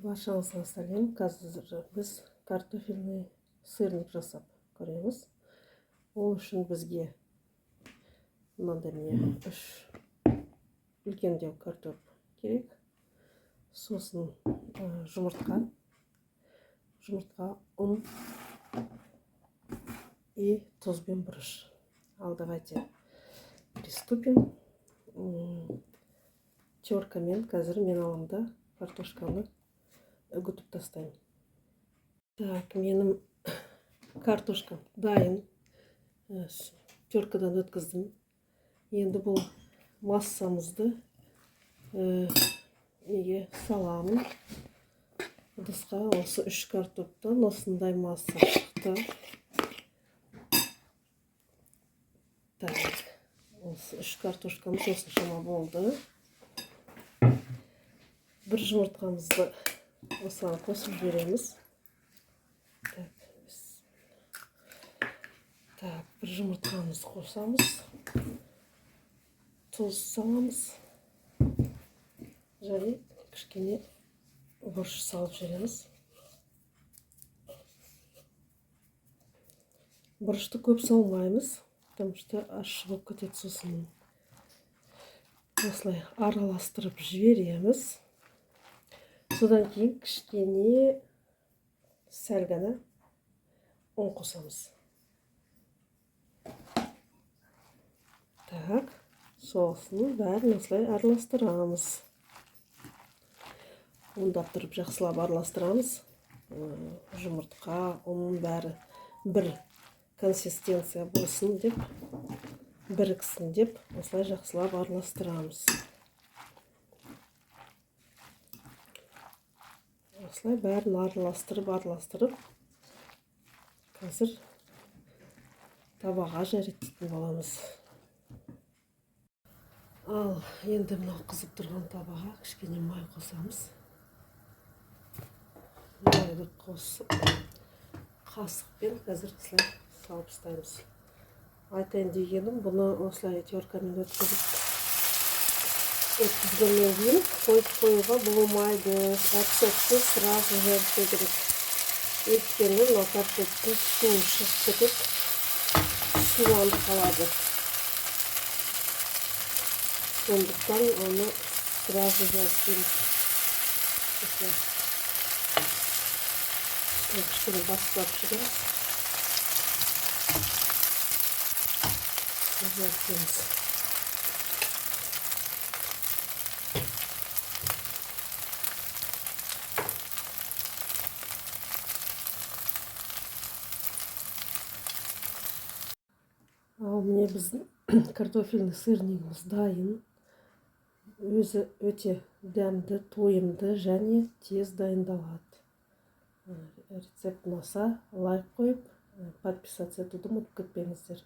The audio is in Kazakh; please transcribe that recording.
Баршаңызға сәлем. Қазір біз картофельный сырник жасап көреміз. Ол үшін бізге мынандай, міне, үш үлкендеу картоп керек. Сосын жұмыртқа, ұн и тұз бен бұрыш. Ал давайте приступим. Теркамен қазір мен аламын да, картошканы үгітіп тастаймын. Так, менің картошкам дайын. Теркадан өткіздім. Енді бұл массамызды неге саламын? Ыдысқа. Осы үш картоптан осындай масса шықты. Так, осы үш картошкамыз осыншама болды. Бір жұмыртқамызды осыған қосып жібереміз. Так, так, бір жұмыртқамызды қосамыз, тұз саламыз және кішкене бұрыш салып жібереміз. Бұрышты көп салмаймыз, потому что ащы болып кетеді. Сосын осылай араластырып жібереміз. Содан кейін кішкене, сәл ғана ұн қосамыз. Так, сосын бәрін осылай араластырамыз, ұндап тұрып жақсылап араластырамыз. Жұмыртқа, ұн, бәрі бір консистенция болсын деп, біріксін деп осылай жақсылап араластырамыз. Осылай бәрін араластырып, араластырып, қазір табаға жарайтын боламыз. Ал енді мынау қызып тұрған табаға кішкене май қосамыз. Майды қосып, қасықпен қазір осылай салып тастаймыз. Айтайын дегенім, бұны осылай теркамен өткізіп, өткізгеннен кейін қойып қоюға болмайды. Әп сәтте сразу жіберу керек, өйткені мынау картоптың суы шығып кетеді, суланып қалады. Сондықтан оны сразу жарып керек. Осылай үстіне кішкене басып жібереміз, жарып. Ал міне, біздің картофельный сырнигіміз дайын. Өзі өте дәмді, тойымды және тез дайындалады. Рецепт ұнаса, лайк қойып, подписаться етуді ұмытып кетпеңіздер.